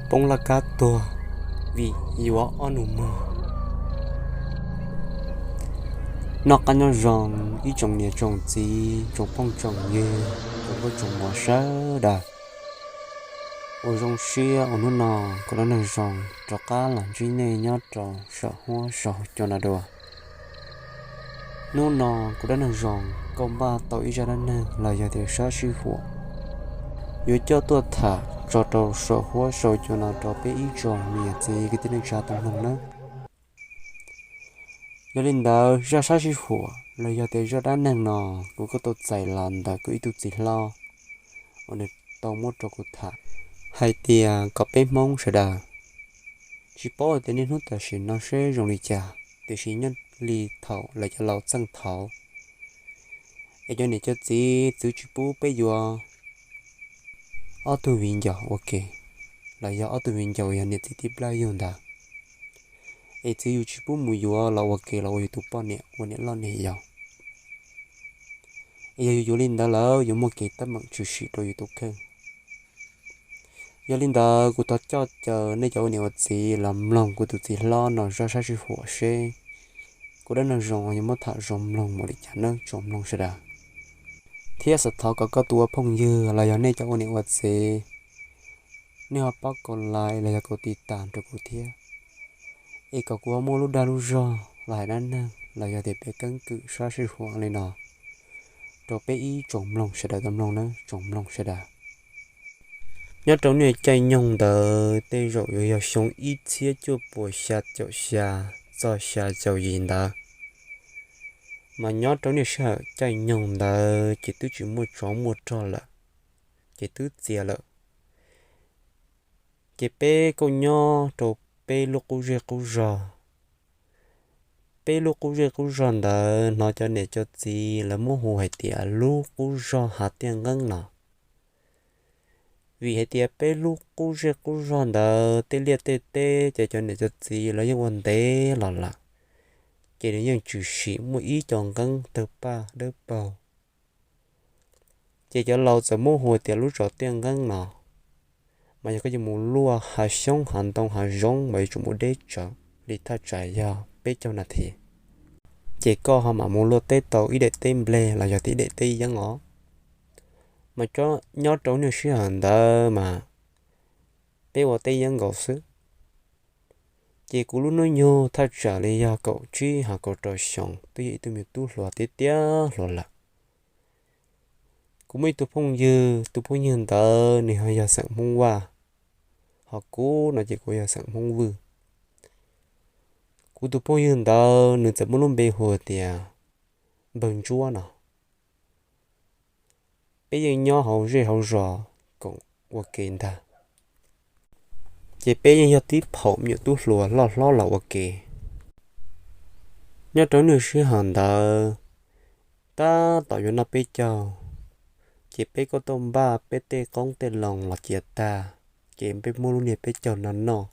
Poob laj kab tuag vim yuav ob nus muag. Noj qab nyob zoo ib tsoom niam tsoom txiv, tsoom phooj tsoom ywg, tsoom nkauj tsoom muam sawv daws. Ua zoo siab uas hnub no kuv dab neeg zoo rov qab los ntsib nej nyob rau saum huab saum cua no dua. Hnub no kuv dab neeg zoo kuj npaj tau ib zaj dab neeg los yog tias sab sij huam yuav coj tuaj tham tso rau saum huab saum cua no rau peb ib tsoom niam txiv kwv tij neej tsa tau mloog nawb. Yog li ntawd zaj sab sij huam los yog tias zaj dab neeg no kuv kuj tau txais los ntawm kuv ib tug txiv hlob uas nws tau muab rau kuv tham hais tias kom peb Hmoob sawv daws, tsis paub hais tias niaj hnub tam sim no seb zoo li cas, tiam sis nyob li thaum lawv cov laus txheej thaud es cov niam cov txiv txwv tsis pub peb yuav ob tug viv ncaus ua ke, los yog ob tug viv ncaus yog niam txiv tij plab yug ntawd, es txwv yus tsis pub mus yuav los ua ke los ua yus tus poj niam ua niam loj niam yau. Es yog yus yuav li ntawd lawm yuav muaj kev teeb meem tshwm sim rau yus tus kheej. Yog li ntawd kuv thov coj caw nej cov ua niam ua txiv los mloog kuv tus txiv hlob no zaj sab sij huam seb kuv dab neeg zoo yuav muab tham zoo mloog mus li cas nawb tsoom mloog sawv daws. Thiab xav thov kom koj tus ua phooj ywg los yog nej cov ua niam ua txiv, nej ho pab kaum like los yog kaum tiv tas rau kuv thiab, es kom kuv ho muaj lub dag lub zog los hais dab neeg los yog tias piav keeb kwm sab sij huam li no rau peb ib tsoom mloog sawv daws tau mloog nawb tsoom mloog sawv daws. Nyob rau niaj caij nyoog ntawd tej zaum yuav yog xyoo ib txhiab cuaj puas xya caum xya txog xya caum yim ntawd, mas nyob rau niaj sij hawm caij nyoog ntawd ces twb tsis muaj tsov muaj rog lawm, ces twb txias lawm. Ces peb kuj nyob rau peb lub qub zej qub zog. Peb lub qub zej qub zog ntawd hnov cov niam cov txiv lawv muab hu hais tias lub qub zog Hav Tiaj Nqeeb no. Vim hais tias peb lub qub zej qub zog ntawd tej liaj tej teb ces cov niam cov txiv lawv yeej ua ntev los lawm, ces nws yeej tshwm sim muaj ib co nqeeb tawg paj dawb paug. Ces cov laus txawm muab hu tias lub zos Tiaj Nqeeb no, mas yog koj yuav mus luaj hav xyoob hav ntoo hav zoov mas yuav tsum mus deb tsawv li thaj tsam yog peb caug nas this, ces koj ho mam mus luaj teb tau ib daim teb nplej los yog tias ib daim teb yeeb os. Mas nyob rau niaj sij hawm ntawd mas peb ua teb yeeb nkaus xwb. Ces kuv lub hnub nyoog thaj tsam li yog kaum tsib ho kaum rau xyoo, twb yog ib tug me tub hluas tiav tiav hluas lawm. Kuv muaj ib tug phooj ywg, tus phooj ywg ntawd nws ho yog xeem Hmoob Vaj, ho kuv no ces kuv yog xeem Hmoob Vwj. Kuv tus phooj ywg ntawd nws txawm muaj lub npe hu tias Npawg Ntsuab no. Peb yeej nyob hauv zej hauv zos koom ua ke ntag. Ces peb yeej yog tib phaum me nyuam tub hluas loj hlob los ua ke. Nyob rau niaj sij hawm ntawd, tab tom yuav noj peb caug, ces peb kuj tuaj npaj peb tej qoob tej loo los cia tag, ces peb muab lub niag peb caug no noj.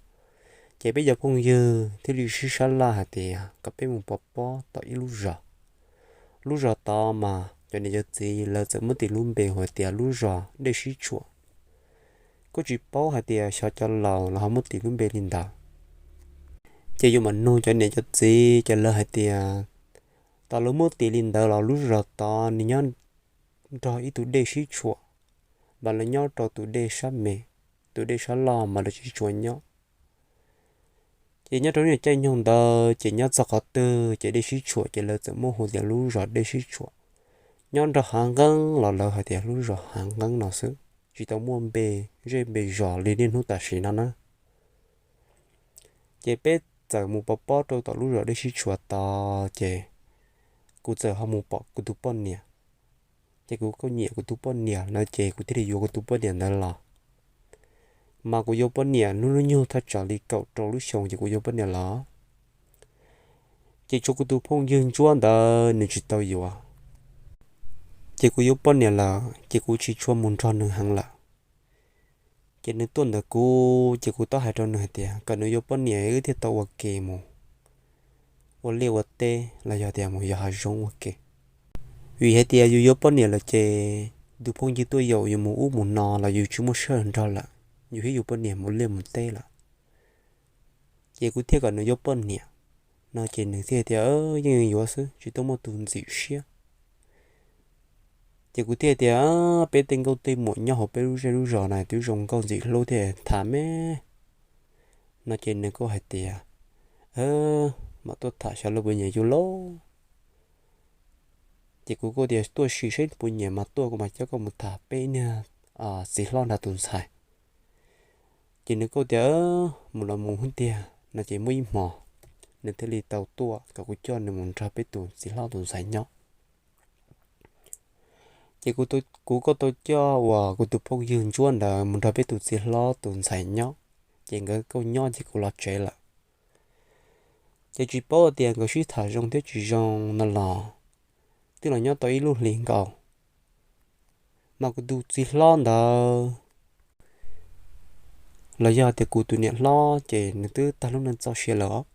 Ces peb cov phooj ywg thiaj li sib sab laj hais tias kom peb mus pov pob tom ib lub zos. Lub zos tod mas cov niam cov txiv lawv txawm muab tis lub npe hu tias lub zos Dej Sib Tshuam. Kuj tsis paub hais tias xyov cov laus los ho muab tis lub npe li ntawd. Ces yus mam nug cov niam cov txiv ces lawv hais tias, tom lawv muab tis li ntawd los lub zos tod nws nyob nrog ib tug dej sib tshuam, mas lawv nyob rau tus dej sab me, tus dej sab loj mas lawv tsis tshua nyob. Ces nyob rau niaj caij nyoog ntawd ces nyob txog qhov twg ces dej sib tshuam ces lawv txawm muab hu tias lub zos Dej Sib Tshuam. Nyob nrog hav nqeeb los lawv hais tias lub zos hav nqeeb no xwb, tsis tau muaj npe zej npe zos li niaj hnub tam sim no na. Ces peb txawm mus pov pob rau tom lub zos Dej Sib Tshuam tod ces kuv txawm ho mus pom kuv tus poj niam. Ces kuv kuj nyiam kuv tus poj niam no ces kuv thiaj li yuav kuv tus poj niam ntawd los. Mas kuv yuav poj niam hnub hnub nyoog thaj tsam li kaum rau lub xyoo ces kuv yuav poj niam los. Ces tshuav kuv tus phooj ywg Ntsuab ntawd nws tsis tau yuav. Ces kuv yuav poj niam lawm ces kuv tsis tshua mus nrog nws heev lawm. Ces nws tuaj ntawm kuv ces kuv tau hais rau nws hais tias kom nws yuav poj niam wb thiaj tau ua ke mus ua liaj ua teb los yog tias mus yos hav zoov ua ke. Vim hais tias yus yuav poj niam lawm ces tus phooj ywg tuaj yaum yus mus ub mus no los yus tsis muaj sij hawm nrog lawm. yus thiab yus poj niam mus liaj mus teb lawm. Ces kuv thiaj kom nws yuav poj niam no ces nws thiaj tias yeej yuav xwb, tsis tau muaj tus ntxim siab. Ces kuv thiaj tias peb tej nkauj tej muam nyob hauv peb lub zej lub zos na twb zoo nkauj ntxim hlub thiaj tham me no ces nws kuj hais tias mam tuaj tham xyov lawv puas nyiam yus lauj. Ces kuv kuj tias tuaj sim seb puas nyiam mas tuaj, kuv mam coj koj mus tham peb niag txiv hlob nrog tus ntxhais. Ces nws kuj tias mus los mus tiag no ces muaj ib hmos nws thiaj li tau tuaj kom kuv coj nws mus nrog peb tus txiv hlob tus ntxhais nyob. Ces kuv kuj tau coj uas kuv tus phooj ywg Ntsuab ntawd mus nrog peb tus txiv hlob tus ntxhais nyob. Ces nkawd kuj nyob ces kuv los tsev lawm. Ces tsis paub tias nkawd sib tham zoo thiab tsis zoo no los twb los nyob tau ib lub hlis nkaus, mas kuv tus txiv hlob ntawd los yog tias kuv tus niam hlob ces nws twb tag lub neej txoj sia lawm os.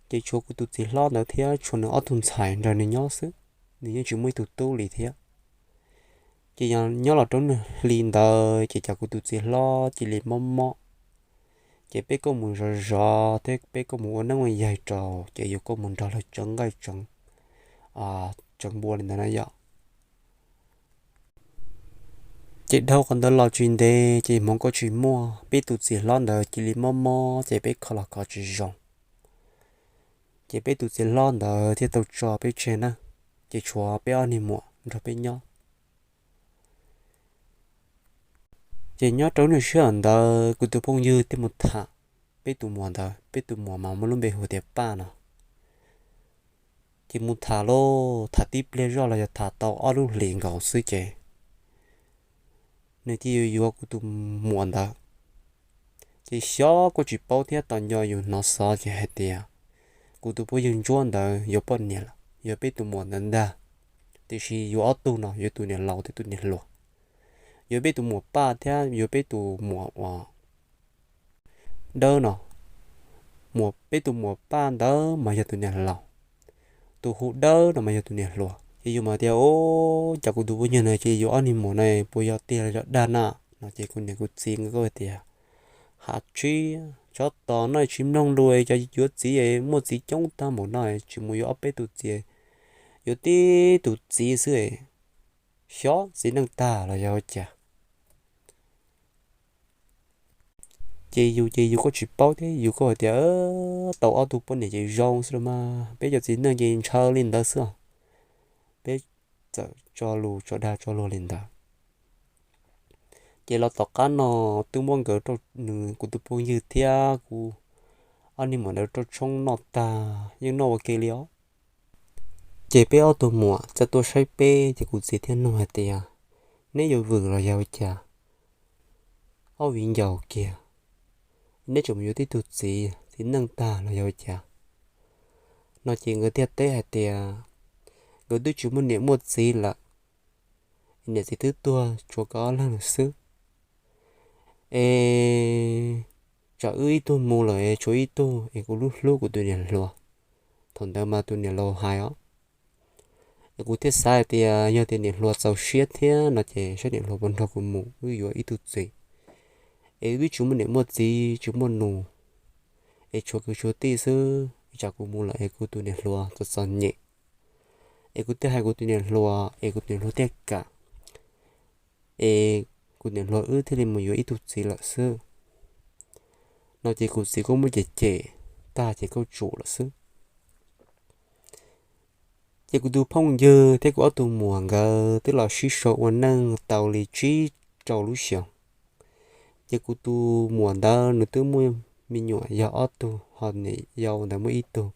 Ces tshuav kuv tus txiv hlob ntawd thiab tshuav nws ob tug ntxhais nrog nws nyob xwb, nws yeej tsis muaj ib tug tub li thiab. Ces yog nyob los rau nws hli ntawd ces cas kuv tus txiv hlob cia li mob mob. Ces peb kuj mus zov zov thiab peb kuj mus ua neeb ua yaig rau, ces yus kuj mus nrog lawv tseev nqaij tseev npua li ntawd na yom. Ces dhau qhov ntawd los tsis ntev ces hmoov kuj tsis muaj, peb tus txiv hlob ntawd cia li mob mob ces peb kho los kho tsis zoo. Ces peb tus txiv hlob ntawd thiaj tau tso peb tseg na, ces tshuav peb ob niag muam nrog peb nyob. Ces nyob rau lub sij hawm ntawd kuv tus phooj ywg thiaj mus tham peb tus muam ntawd, peb tus muam mas muaj lub npe hu tias Paj no. Ces mus tham lauj, tham tib pliag zoj los yog tham tau ob lub hlis nkaus xwb ces nws thiaj yuav yuav kuv tus muam ntawd. Ces xyov kuj tsis paub thiab, tos nco yus hnov xov ces hais tias kuv tus phooj ywg Ntsuab ntawd yuav poj niam lawm, yuav peb tus muam ntawd ntag. Tiam sis yuav ob tug no, yuav tus niam laus thiab tus niam hluas. Yuav peb tus muam Paj thiab yuav peb tus muam uas Dawb no. Muam, peb tus muam Paj ntawd mas yog tus niam laus, tus hu Dawb no mas yog tus niam hluas. Ces yus mas tias, Ub, cas kuv tus phooj ywg no ces yuav ob niag muam no puas yog tiag los yog dag na? No ces kuv niam kuv txiv nkawd kuj tias, Hais tsis, tsov tom no tsis mloog lus, cov yuav txiv muaj txiv coob tag npaum no tsis mus yuav ob peb tus txiv, yuav tib tus txiv xwb, xyov txiv neej tag los yog ua cas. Ces yus ces yus kuj tsis paub thiab, yus kuj hais tias, Tau ob tug poj niam ces zoo xwb los mas, peb cov txiv neej ces ntshaw li ntawd xwb. Peb txawm tso lus tso dag tso luag li ntawd. Ces los tom qab no twb muab nkawd, nws kuv tus phooj ywg thiab kuv ob niag muam ntawd rau tshoob noj tag, yeej noj ua ke li os. Ces peb ob tug muam txawm tuaj saib peb, ces kuv txiv thiaj nug hais tias, Neb yuav vwm los yog ua cas? Ob viv ncaus kiag, neb tseem mus yuav tib tug txiv, txiv neej tag los yog ua cas? No ces nkawd thiaj teb hais tias, nkawd twb tsis muaj niam muaj txiv lawm, niam txiv twb tuag tshuav nkawd ob leeg lawm xwb. Es tsam wb ib tug mus lawm es tshuav ib tug es kuv lub hlub kuv tus niam hluas. Thaum ntawd mas tus niam laus hais os. Es kuv thiaj xav hais tias yog tias niam hluas txaus siab thiab no ces saib niam hluas puas nrog kuv mus wb yuav ib tug txiv. Es wb tsis muaj niam muaj txiv tsis muaj nus, es tshuav kwv tshuav tij xwb, tsam kuv mus lawm es kuv tus niam hluas txom txom nyem. Es kuv thiaj hais kuv tus niam hluas es kuv tus niam hluas thiaj kam, es kuv niam hluas wb thiaj li mus yuav ib tug txiv lawm xwb. No ces kuv txiv kuj muab cem cem tag ces kuj tsum lawm xwb. Ces kuv tus phooj ywg thiab kuv ob tug muam nkawd twb los sib sau ua neej tau li tsib rau lub xyoos. Ces kuv tus muam ntawd nws twb muaj me nyuam yog ob tug, ho niam yau ntawd muaj ib tug.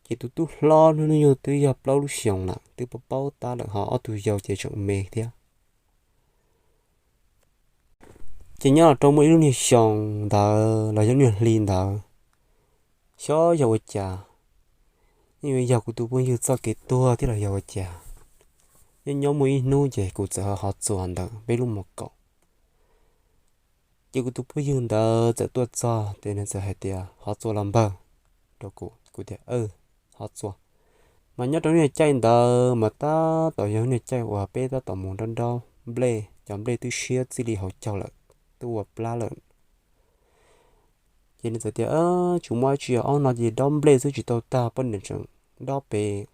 Ces tus tub hlob hnub hnub nyoog twb yog plaub lub xyoos lawm, twb paub paub tab lawm, ho ob tug yau ces tseem me thiab. Ces nyob los rau muaj ib lub niag xyoo ntawd los yog lub niag hli ntawd, xyov yog ua cas, yeej yuav yog kuv tus phooj ywg txoj kev tuag thiab los yog ua cas, nyob nyob muaj ib hnub ces kuv txawm ho txuas ntawm peb lub mos kaum. Ces kuv tus phooj ywg ntawd txawm tuaj txog ces nws txawm hais tias, Ho txuas los npawg? Rau kuv, kuv tias, Ho txuas. Mas nyob rau niag caij ntawd mas tab tom yog niag caij uas peb tab tom mus nraub nraub nplej, cov nplej twb siab txij li hauv caug lawm, twb ua plab lawm. Ces nws txawm tias, Tsis muaj dab tsi, ob no ces dob nplej xwb tsis tau tag, poj niam tseem dob pem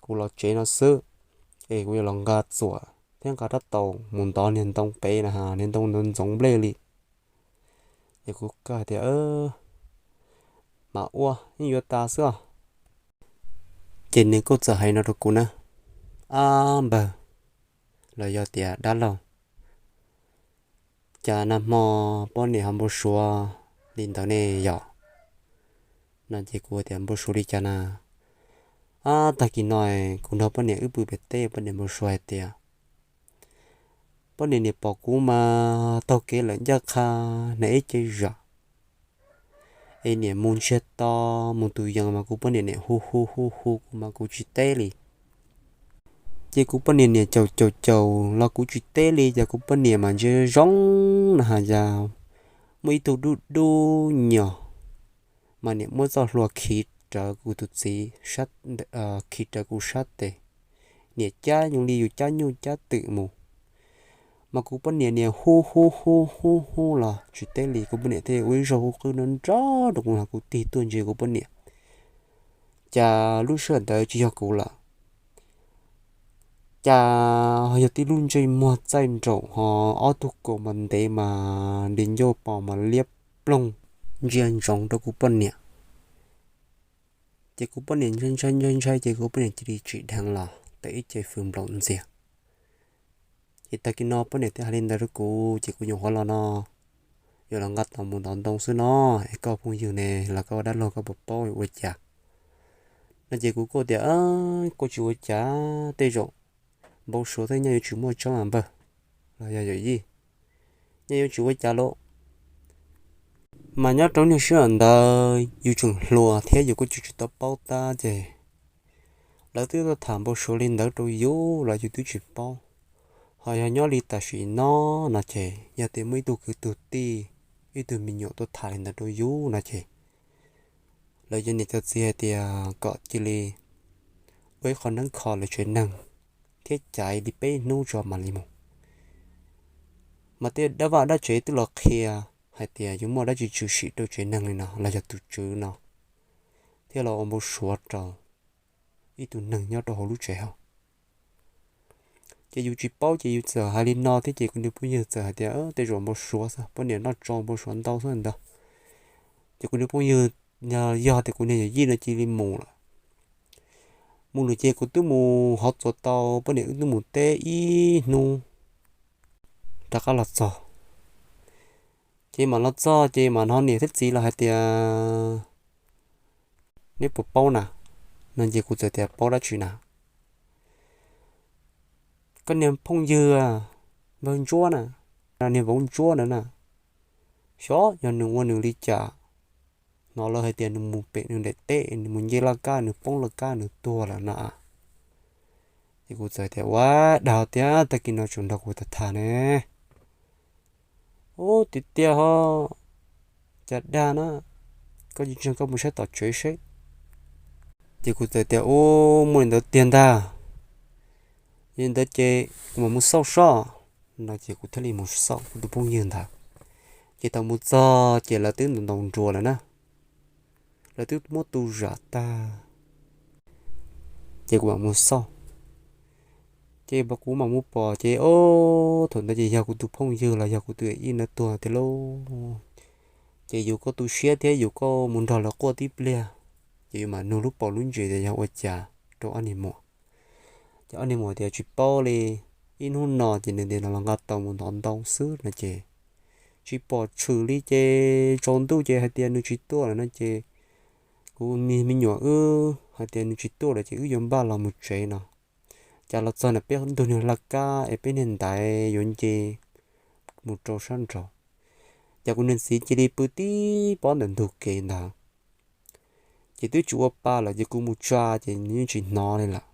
kuv los tsev no xwb, es kuv yuav los nqa txuas thiab nqa rab taus mus ntov niag ntoo pem na, niag ntoo ntxoov nplej li. Ces kuv hais tias, Mam ua, yeej yuav tas xwb os. Ces nws kuj txawm hais no rau kuv na, Ab npawg, los yog tias dab laug, cas nag hmo poj niam ho npau suav li ntawd ne yom? No ces kuv tias, Npau suav li cas na? Ab, tag kis no kuv nrog poj niam wb pw pem teb, poj niam npau suav hais tias poj niam niam pom kuv mas taug kev lawm ncaj qha, hnav ib ce zam, es niam mus ntsiag to, mus tus yees mas kuv poj niam niam hu hu hu hu kuv mas kuv tsis teb li. Ces kuv poj niam niam caum caum caum los kuv tsis teb li, ces kuv poj niam mas ntsia zoo na has, yog muaj ib tug dub dub nyos, mas niam muab txoj hlua khi rawv kuv tus txiv, khi rawv kuv sab tes, niam cab zoo li yus cab nyuj cab twm mus. Mas kuv poj niam niam hu hu hu hu hu los tsis teb li, kuv poj niam thiaj ua ib zaug hu qw nrov nrov rau kuv, kuv tig tuaj ntsia kuv poj niam, cas lub sij hawm ntawd tsis yog kuv lawm, cas yog tib lub ntsej muag txaij nraum ho ob tug kaus mas ntev mas nti ncauj pos mas liab ploog ntsia ntsoov rau kuv poj niam. Ces kuv poj niam ntshai ntshai ntshai ntshai ces kuv poj niam cia li tsim dheev los tawm ib ce fws nplaum ntxiag. Ces tag kis no poj niam thiaj hais li ntawd rau kuv, ces kuv nyuam qhuav los no yuav los nqa tau mus ntov ntoo xwb no, es koj phooj ywg ne los koj ua dab laug koj puas paub yuav ua cas? No ces kuv kuj tias, Kuj tsis ua cas, tej zaum npau suav thiab nyob yuav tsis muaj tseeb npawg, los yog yawm yij, nyob yuav tsis ua cas lauj. Mas nyob rau niag sij hawm ntawd yus tseem hluas thiab yus kuj tsis tau paub tab ces lawv twb tuaj tham npau suav li ntawd rau yus los yus twb tsis paub. Ho yog nyob li tam sim no no ces yog tias muaj ib tug kwv tug tij, ib tug me nyuam tuaj tham li ntawd rau yus no ces lawv cov niam cov txiv hais tias kom cia li ua ib qho neeb kho lawv tsev neeg thiab caiv li peb hnub tso mam li mus. Mas tej dab vaj dab tsev twb los qhia hais tias yuav muaj dab tsi tshwm sim rau tsev neeg li no los yog tus tswv no thiaj los ua npau suav rau ib tug neeg nyob rau hauv lub tsev hauv. Ces yus tsis paub ces yus txawm hais li no thiab ces kuv niag phooj ywg txawm hais tias, Tej zaum npau suav xwb, poj niam noj tsau npau suav ntau xwb ntag. Ces kuv niag phooj ywg, yog tias kuv niag yawm yij no cia li mus lawm. Mus lawm ces kuv twb mus hov txuas tau, poj niam wb twb mus teb ib hnub rov qab los txog. Ces mam los txog ces mam hnov niam thiab txiv los hais tias, Neb puas paub na? No ces kuv txawm tias, Paub dab tsi na? Koj niag phooj ywg npawg Ntsuab na, niag vauv Ntsuab ntawd na, xyov yog nws ua nws li cas, hnov lawv hais tias nws mus pem nws daim teb, nws mus nce laj kab, nws poob laj kab nws tuag lawm na. Ces kuv txawm tias, Ua, dag tiag, tag kis no tseem nrog kuv tham tham ne. Ub, tiag tiag ho, cas dag na, koj cia li ntseeg, koj mus saib tom tsev seb. Ces kuv txawm tias, Ub, muaj li ntawd tiag ntag, yog li ntawd ces kuv mam mus xauj sob. No ces kuv thiaj li mus xauj kuv tus phooj ywg ntawd. Ces thaum mus txog ces lawv twb ntaus ntaus nruas lawm na, lawv twb muab tu zam tag. Ces kuv mam mus xauj, ces kuv mam mus pom ces, ob, thaum ntawd ces yog kuv tus phooj ywg los yog kuv tus yij na tuag tiag lauj. Ces yus kuj tu siab thiab yus kuj mus nrog lawv quaj tib pliag, ces yus mam nug lub paus lub ntsis tias yog ua cas rau ob niag muam. Ces ob niag muam tias tsis paub li, ib hnub no ces nws tias nws los nqa tau mus ntov ntoo xwb no ces tsis pom tshwm li ces tsaus ntuj ces hais tias nws tsis tuaj lawm no ces kuv niag me nyuam wb hais tias nws tsis tuaj lawm ces wb yuav npaj los mus tsev no. Cas los txog na peb ntug niag laj kab es peb niag ntaiv yuav nce mus rau sab nraud, cas kuv niag txiv cia li pw tib pob ntawm ntug kev ntawd. Ces twb tsis ua pa lawm ces kuv mus tsa ces nws yeej tsis hnov li lawm.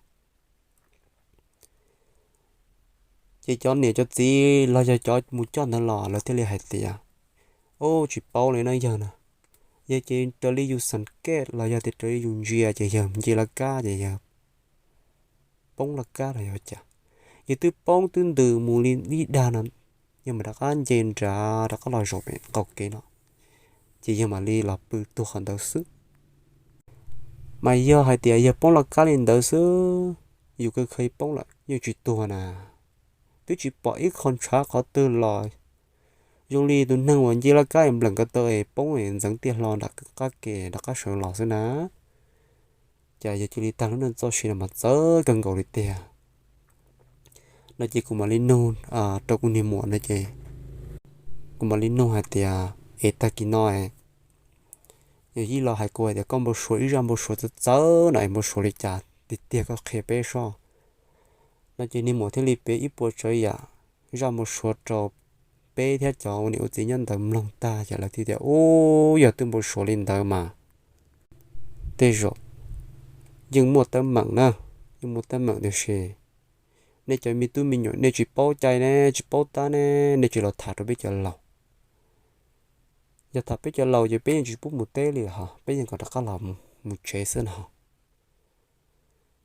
Ces cov niam cov txiv los yog cov mus coj ntawd los lawv thiaj li hais tias, Ub, tsis paub li no yog na, yog ces raws li yus xam kej los yog tias raws li yus ntsia ces yog nce laj kab ces yog poob laj kab los yog cas. Ces twb poob twb ntws mus li ib dag no, yog mam rov qab nce nrad rov qab los zaum pem qaum kev no, ces yog mam li los pw tuag qhov ntawd xwb. Mas yog hais tias yog poob laj kab li ntawd xwb, yus kawg khaws poob lawm yeej tsis tuag na. Twb tsis pom ib qho ntshav qhov twg los zoo li tus neeg uas nce laj kab es npleem ko taw es poob es ntxeev tiaj hlo nram qab ke rov qab sawv los xwb na. Ces yog cia li tag lub neej txoj sia no mas txawv kawg nkaus li tiag. No ces kuv mam li nug rau kuv niag muam no ces kuv mam li nug hais tias, es tag kis no yog yij los hais kuv hais tias koj npau suav ib zaj npau suav txawv txawv no es npau suav li cas tiag tiag koj qhia peb soj. No ces niag muam thiaj li piav ib puas tsav yam zaj npau suav rau peb thiab cov ua niam ua txiv nyob ntawd mloog tag ces lawv thiaj tias, ub, yog twb npau suav li ntawd mas tej zaum yeej muaj teeb meem na, yeej muaj teeb meem tiam sis nej cov me tub me nyuam nej tsis paub cai ne, tsis paub tab ne, nej tsis los tham rau peb cov laus. Yog tham peb cov laus ces peb yeej tsis pub mus teb li hos, peb yeej kom rov qab los mus tsev xwb no.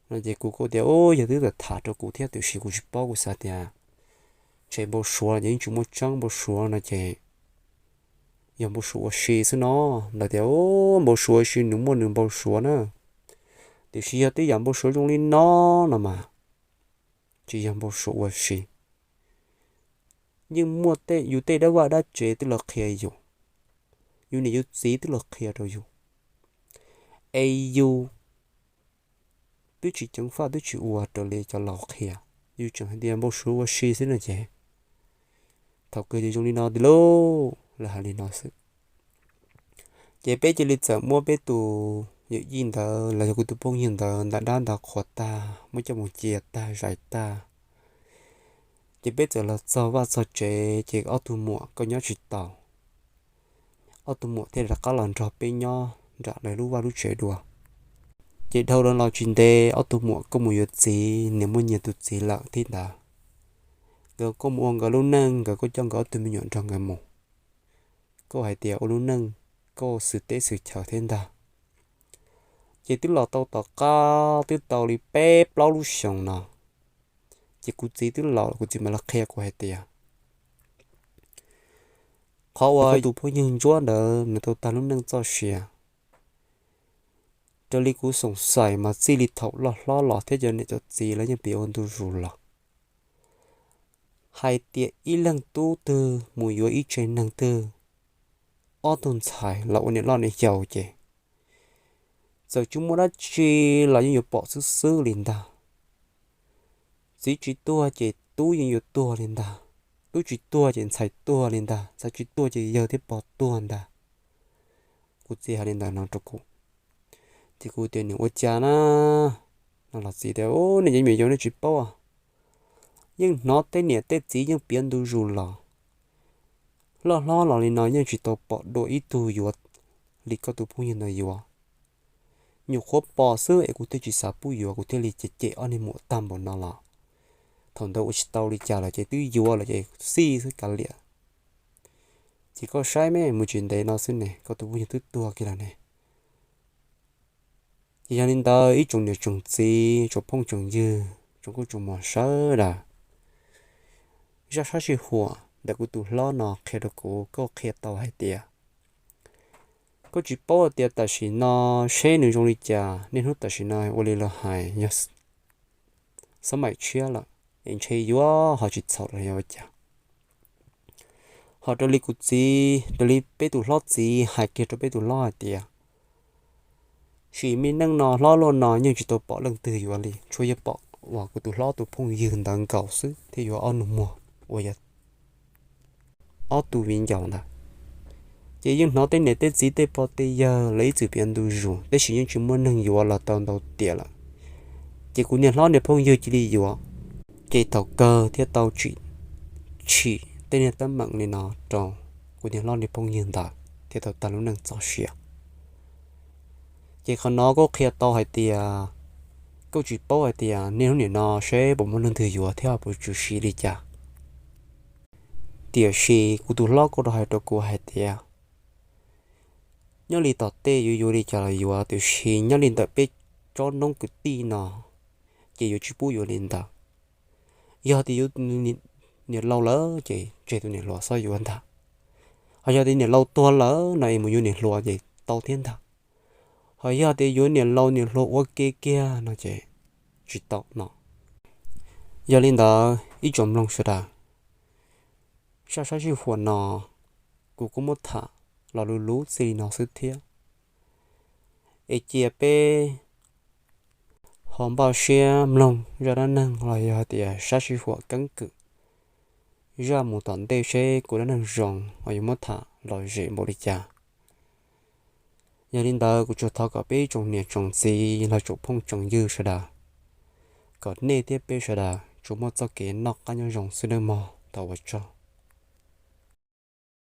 No ces kuv kuj tias, ub, yog twb tham rau kuv thiab tiam sis kuv tsis paub, kuv xav tias ntshe npau suav ces yeej tsis muaj tseeb, npau suav no ces yog npau suav ua si xwb no. Lawv tias, ub, npau suav ua si nws muaj nws npau suav na, tiam sis yog tej yam npau suav zoo li no no mas tsis yog npau suav ua si. Yeej muaj tej, yus tej dab vaj dab tsev twb los qhia yus, yus niam yus txiv twb los qhia rau yus, es yus twb tsis ceev faj twb tsis ua raws li cov laus qhia, yus tseem hais tias npau suav ua si xwb no ces thaum kawg ces zoo li no tiag lauj, lawv hais li no xwb. Ces peb cia li txawm muab peb tus yawm yij ntawd los yog kuv tus phooj ywg ntawd nta dab nta qhua tag, muab coj mus cia tag zais tag. Ces peb txawm los txog vaj txog tsev ces ob tug muam kuj nyob tsis tau, ob tug muam thiaj rov qab los nrog peb nyob nram lawv lub vaj lub tsev dua. Ces dhau los tsis ntev ob tug muam kuj mus yuav txiv, niam muaj nyias tus txiv lawm thiab ntawd. Nkawd kuj mus ua nkawd lub neej, nkawd kuj coj nkawd ob tug me nyuam nrog nkawd mus, kuj hais tias ua lub neej kuj xwm teb xwm chaw thiab ntag. Ces twb los tau tom qab twb tau li peb plaub lub xyoos no, ces kuv txiv twb laus, kuv txiv mam li qhia kuv hais tias qhov uas tus phooj ywg ntsuab ntawd nws tau tag lub neej txoj sia, raws li kuv xoom xais mas txij li thaum loj hlob los thiab cov niam cov txiv lawv yeej piav ua ntu zus los hais tias ib leeg tub twg mus yuav ib tsev neeg twg, ob tug ntxhais los ua niam loj niam yau ces txawm tsis muaj dab tsi los yeej yuav pom xwb xwb li ntag. Txiv tsis tuag ces tub yeej yuav tuag li ntag, tub tsis tuag ces ntxhais tuag li ntag, ntxhais tsis tuag ces yawg thiab pog tuag ntag. Kuv txiv hais li ntawd no rau kuv, ces kuv tias, nws ua cas na? No los txiv tias, nej cov me nyuam yaus nej tsis paub, yeej hnov tej niam tej txiv yeej piav ntu zus los, loj hlob los li no yeej tsis tau pom dua ib tug yuav li koj tus phooj ywg ntawd yuav. Nyuam qhuav pom xwb es kuv thiaj tsis xav pub yuav, kuv thiaj li cem cem ob niag muam tag npaum no los thaum ntawd ua tsis tau li cas lawm ces twb yuav lawm ces xij xwb kav liam. Ces koj saib me mus tsis ntev no xwb ne koj tus phooj ywg twb tuag kiag lawm ne. Ces yog li ntawd ib tsoom niam tsoom txiv tsoom phooj tsoom ywg tsoom nkauj tsoom muam sawv daws, zaj sab sij huam ntawm kuv tus hlob no qhia rau kuv, kuj qhia tau hais tias, kuj tsis paub tias tam sim no seb nws zoo li cas, niaj hnub tam sim no ua li los hais yog xab maim tshiab lawm es ntshe yuav ho tsis txhaum los yog ua cas. Ho raws li kuv txiv, raws li peb tus hlob txiv hais kiag rau peb tus hlob hais tias, sim me neej no hlob luaj no yeej tsis tau pom leej twg yuav li, tsuas yog pom uas kuv tus hlob tus phooj ywg ntawd nkaus xwb thiaj yuav ob nus muag uas yog ob tug viv ncaus ntawd. Ces yeej hnov tej niam tej txiv tej pog tej yawg lawv ib txwm piav ntu zus, tab sis yeej tsis muaj neeg yuav los tau ntau tiam lawm. Ces kuv niag hlob niag phooj ywg cia li yuav, ces thaum kawg thiaj tau tsim, tsim tej niag teeb meem li no rau kuv niag hlob niag phooj ywg ntawd thiaj tau tag lub neej txoj sia. Ces qhov no kuj qhia tau hais tias, kuj tsis paub hais tias niaj hnub nim no seb puas muaj leej twg yuav thiab puas tshwm sim li cas. Tiam sis kuv tus hlob kuj rov hais rau kuv hais tias, nyob li tom tej yuav yuav li cas los yuav, tiam sis nyob li ntawm peb tsob noob kwv tij no ces yuav tsis pub yuav li ntawd. Yog tias yuav niam laus lawm ces tseg tus niam hluas txhob yuav ntag. Ho yog tias niam laus tuag lawm no es mus yuav niam hluas ces tau thiab ntag. Ho yog tias yuav niam laus niam hluas ua ke kiag no ces tsis tau no. Yog li ntawd ib tsoom mloog sawv daws, zaj sab sij huam no kuv kuj muab tham los luv luv txij li no xwb thiab. Es cia peb ho npaj siab mloog zaj dab neeg los yog hais tias sab sij huam keeb kwm zaj mus tom ntej seb kuv dab neeg zoo uas yuav muab tham lom zem npaum li cas. Yog li ntawd kuv tsuas thov kom peb tsoom niam tsoom txiv los tsoom phooj tsoom ywg sawv daws, kom nej thiab peb sawv daws tsuas muaj txoj kev noj qab nyob zoo xwb nawb mog, tau ua tsaug.